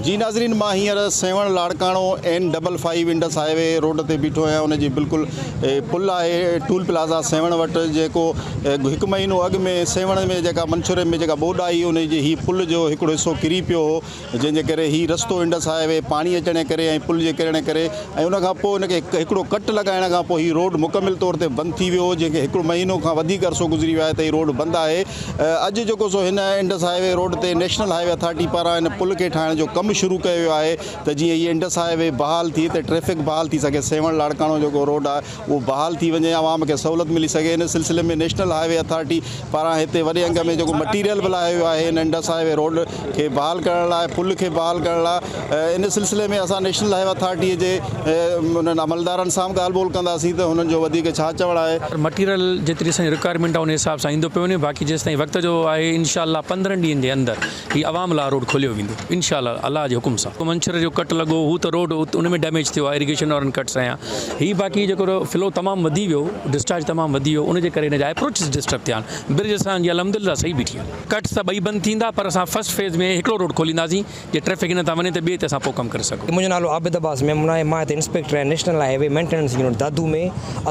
جي ناظرين مان هينئر Sehwan Larkana N double five Indus highway road تي بيٺو آهيان ان جي بلڪل پل آهي ٽول پلازا سيوهڻ وٽ جيڪو هڪ مهينو اڳ ۾ سيوهڻ ۾ جيڪا منڇر ۾ جيڪا ٻوڏ آئي ان جي هي پل جو هڪڙو حصو ڪري پيو هو جنهن جي ڪري هي رستو انڊس هاء وي پاڻي اچڻ جي ڪري ۽ پل جي ڪرڻ جي ڪري ۽ ان کان پوء ان کي هڪڙو ڪٽ لڳائڻ کان پوء هي روڊ مڪمل طور تي بند ٿي ويو هو جنهن کي هڪڙو مهينو کان وڌيڪ عرصو گذري ويو آهي ته هي روڊ بند آهي اڄ جيڪو سو هن انڊس هاء وي روڊ تي نيشنل هاء وي اٿارٽي پاران هن پل کي ٺاهڻ جو ڪم شروع ڪيو ويو آهي ته جيئن هي انڊس هاء وي بحال ٿئي ته ٽريفڪ بحال ٿي سگهي سيوهڻ لاڙڪاڻو جيڪو روڊ آهي اهو بحال ٿي وڃي عوام کي سهولت ملي سگهي ان سلسلي ۾ نيشنل هاء وي اٿارٽي پاران هتي وڏي انگ ۾ جيڪو مٽيريل به لاهيو ويو آهي هن انڊس هاء وي روڊ کي بحال ڪرڻ لاء پل کي بحال ڪرڻ لاء ان سلسلي ۾ اسان نيشنل هاء وي اٿارٽي جي انهن عملدارن سان به ڳالهه ٻولهه ڪنداسين ته هنن جو وڌيڪ ڇا چوڻ آهي. مٽيريل جيتري اسان جي رڪوائرمينٽ آهي ان حساب سان ايندو پيو وڃي باقي جيستائين وقت جو آهي انشاء الله 15 ڏينهن جي اندر هي عوام لاء روڊ کوليو ويندو انشاء الله الله جي حڪم سان. منڇر جو ڪٽ لڳو هو ته روڊ ان ۾ ڊيميج ٿيو آهي اريگيشن وارن ڪٽس هنيا هي باقي جيڪو فلو تمام وڌي ويو ڊسچارج تمام وڌي ويو ان جي ڪري هن جا اپروچز ڊسٽرب ٿيا آهن برج اسان جي الحمدلله صحيح بيٺي آهي. ڪٽس ته ٻئي بند ٿيندا پر اسان فرسٽ فيز ۾ هڪڙو روڊ کولينداسين جي ٽريفڪ هن تان وڃي ته ٻئي تي اسان پوء ڪم ڪري سگهون. منهنجو نالو عابد عباس ميمڻ آهي مان هتي انسپيڪٽر آهيان national high V maintenance unit Dadu ۾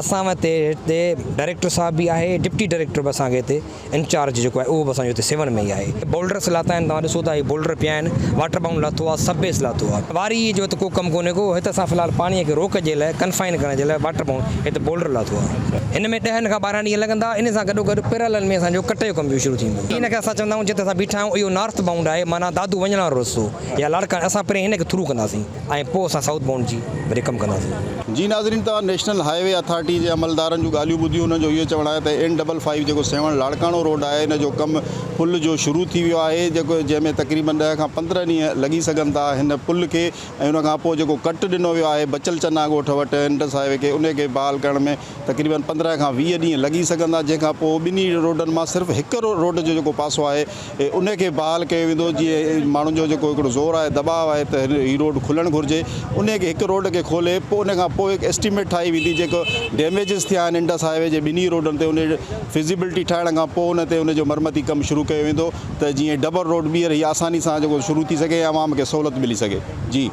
اسان وٽ هتي ڊائريڪٽر صاحب به آهي ڊپٽي ڊائريڪٽر به اسان کي هتي انچارج جيڪو آهي اهو به اسان جو هتي سيوهڻ ۾ ئي آهي بولڊرس لاتا آهن توهان ڏسو ٿا هي بولڊر پيا آهن واٽر بائونڊ لاٿو آهي سب بيس لاٿو آهي واري جو هت ڪو ڪم ڪونهي ڪو هت اسان في الحال پاڻي کي روڪ جي لاء ڪنفائن ڪرڻ جي لاء واٽر بائونڊ هت بولڊر لاٿو آهي هن ۾ ڏهن کان 12 ڏينهن لڳندا ان سان گڏو گڏ پيرالل ۾ اسان جو ڪٽ جو ڪم به شروع ٿيندو. ان کي اسان چوندا آهيون جتي اسان بيٺا آهيون اهو نارٿ بائونڊ آهي معنيٰ دادو وڃڻ وارو رستو يا لاڙڪاڻي اسان پهرين هن کي ٿرو ڪنداسين ۽ پوء اسان سائوٿ بائونڊ جي وري ڪم ڪنداسين. جي ناظرين توهان نيشنل هاء وي اٿارٽي جي عملدارن جون ڳالهيون ٻڌيون انهن جو اهو چوڻ آهي ته اين ڊبل فائيو جيڪو سيوهڻ لاڙڪاڻو روڊ آهي ان جو ڪم پل جو شروع ٿي ويو آهي جيڪو جنهن ۾ تقريبن 10 کان 15 ڏينهن لڳي سگهن ٿا هن پل کي ۽ ان کان پوء جيڪو ڪٽ ڏنو ويو آهي بچل چنا ڳوٺ وٽ انڊس هاء وي کي ان کي بحال ڪرڻ ۾ تقريبن 15 کان 20 ڏينهن لڳي سگهن ٿا جنهن کان پوء ٻنهي روڊن مان صرف هڪ روڊ جو جيڪو پاسو آهي ان کي بحال ڪيو ويندو جيئن ماڻهن جو جيڪو هڪڙو زور آهي دٻاء آهي ته هي روڊ کلڻ گهرجي ان کي هڪ روڊ کي کولي پوء ان کان پوء هڪ اسٽيميٽ ٺاهي ويندي جيڪو ڊيميجز ٿيا آهن انڊس هاء وي جي ٻنهي روڊن تي ان فزيبلٽي ٺاهڻ کان پوء ان تي ان جو مرمتي ڪم شروع ڪيو ويندو ته جيئن ڊبل روڊ ٻيهر هي آساني سان جيڪو شروع ٿي سگهي ۽ عوام کي سهولت ملي سگهي جي.